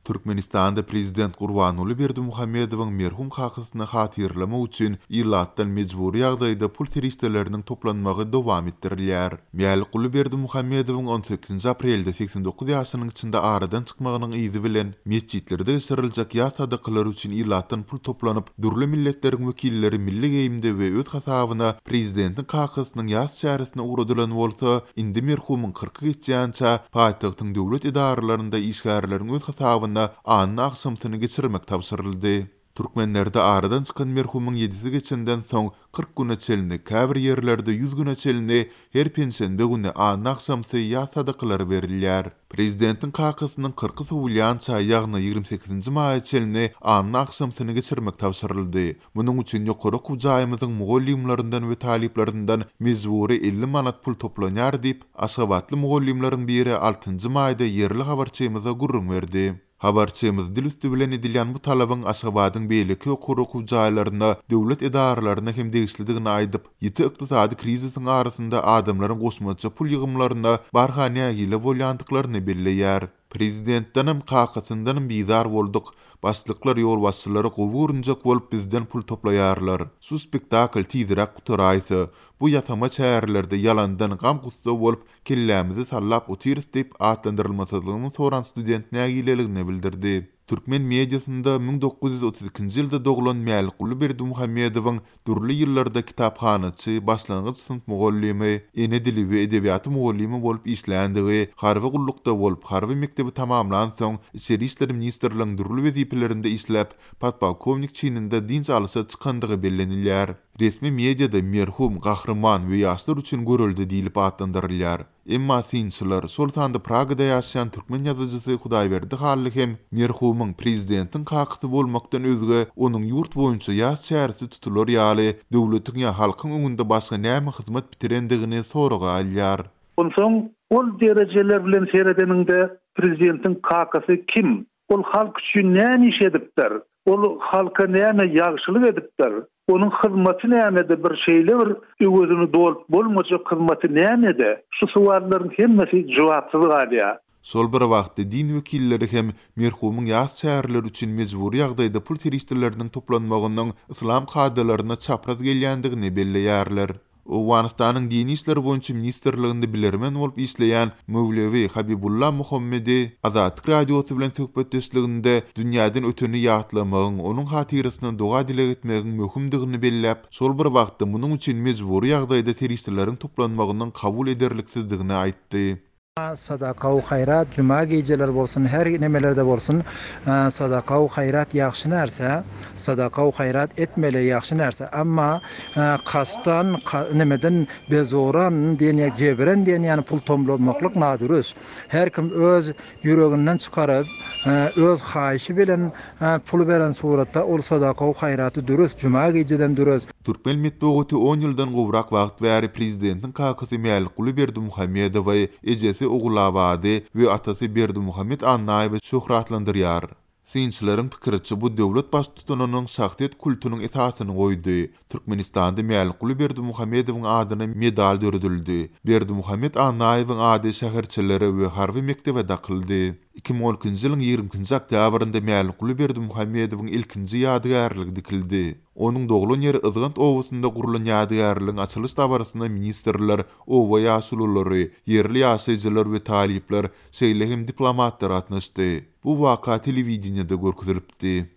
Türkmenistanda prezident Gurbanguly Berdimuhamedowyň merhum kakasyny hatyralamak üçin ilatdan mejbury ýagdaýda pul serişdeleriniň toplanmagy dowam etdirilýär. Mälikguly Berdimuhamedowyň on sekizinji aprelde 89 ýaşynyň içinde aradan çykmagynyň yzy bilen, metjitlerde geçiriljek ýas sadakalary üçin ilatdan pul toplanyp, dürli milletleriň wekilleri milli geýimde we öz hasabyna prezidentiň kakasynyň ýas çäresine ugradylan bolsa, indi merhumyň kyrky geçýänçä paýtagtyň döwlet edaralarynda işgärleriň öz hasabyna anna agşamsyny geçirmek tabşyryldy. Türkmenlerde aradan çykan merhumyň ýedisi geçenden soň 40 güne çenli, käbir ýerlerde 100 güne çenli her penşenbe güni anna agşamsy ýas sadakalary berilýär. Prezidentiň kakasynyň kyrky sowulýança, ýagny 28-nji maýa çenli anna agşamsyny geçirmek tabşyryldy. Munuň üçin ýokary okuw jaýymyzyň mugallymlaryndan we talyplaryndan mejbury 50 manat pul toplanýar diýip, aşgabatly mugallymlaryň biri altynjy maýda ýerli habarçymyza gürrüň berdi. Habarçymyz dil üsti bilen edilýän bu talabyň Aşgabadyň beýleki ýokary okuw jaýlaryna, döwlet edaralaryna hem degişlidigini aýdyp, ýiti ykdysady krizisiň arasynda adamlaryň goşmaça pul ýygymlaryna barha nägile bolýandyklaryny belleýär. Prezidentdenem, kakasyndanam bizar bolduk. Başlyklar ýolbaşçylary gowy görünjek bolup bizden pul toplaýarlar. Şu spektakl tizräk gutaraýsa. Bu ýasama çärelerde ýalandan gam-gussa bolup, Kellämizi sallap otyrys diýip, atlandyrylmasyzlygyny soran student nägileligini bildirdi. Türkmen mediasynda 1932-nji ýylda doglan Mälikguly Berdimuhamedowyň dürli ýyllarda kitaphanaçy, başlangyç synp mugallymy, ene dili we edebiýaty mugallymy bolup işländigi, harby gullukda bolup, harby mekdebi tamamlansoň, Içeri işler ministrligiň dürli wezipelerinde işläp, podpolkownik çininde dynç alyşa çykandygy bellenilýär. Resmi mediada merhum, gahryman we ýaşlar üçin görelde diýlip atlandyrylýar. Emma synçylar, şol sanda Pragada ýaşaýan türkmen ýazyjysy Hudaýberdi Hally hem merhumyň prezidentiň kakasy bolmakdan özge onuň ýurt boýunça ýas çäresi tutular ýaly döwletiň ýa halkyň öňünde başga näme hyzmat bitirendigini soraga alýar. Onsoň ol derejeler bilen seredeniňde prezidentiň kakasy kim? Ol halk üçin näme iş edipdir? Ol halka näme ýagşylyk edipdir? Onuň hyzmaty nämede bir şeýle bir öwezini dolup bolmajak hyzmaty nämede? Şu sowallaryň hemmesi jogapsyz galýar. Şol bir wagtda din wekilleri hem merhumyň ýas çäreleri üçin mejbury ýagdaýda pul serişdeleriniň toplanmagynyň yslam kadalaryna çapraz gelýändigini belleýärler. Owganystanyň Dini işler boýunça ministrliginde bilermen bolup işleýän Möwlewi Habibulla Muhammedi Azatlyk Radiosy bilen söhbetdeşliginde dünýäden öteni ýatlamagyň, onuň hatyrasyna doga-dileg etmegiň möhümdigini belläp, şol bir wagtda munuň üçin mejbury ýagdaýda serişdeleriň toplanmagynyň kabul ederliksizdigini aýtdy. Sadaka-u haýrat juma gijeleri bolsun her nemelerde bolsun sadaka-u haýrat ýagşy närse sadaka-u haýrat etmeli ýagşy närse emma kasdan nemeden bezoran diýen ýa jebren diýen ýaly pul tomlamaklyk nadürüs her kim öz ýüreginden çykaryp öz haýyşy bilen pul beren suratda ol sadaka-u haýraty dürüs juma gijeden dürüs. Türkmen metbugaty on ýyldan gowrak wagt bäri prezidentiň kakasy Mälikguly Berdimuhamedowy, ejesi Ogulabady we atasy Berdimuhamet Annaýewi şöhratlandyrýar. Synçylaryň pikiriçe, bu döwlet baştutanynyň şahsyýet kultunyň esasyny goýdy. Türkmenistanda Mälikguly Berdimuhamedowyň adyna medal döredildi. Berdimuhamet Annaýewiň ady şäherçelere we harby mekdebe dakyldy. 2012-nji ýylyň 22-nji oktýabrynda Mälikguly Berdimuhamedowyň ilkinji ýadygärligi dikildi. Onuň doglan ýeri Yzgant obasynda gurlan ýadygärligiň açylyş dabarasyna ministrler, oba ýaşululary, ýerli ýaşaýjylar we talyplar, şeýle hem diplomatlar gatnaşdy. Bu waka telewideniýede görkezilipdi.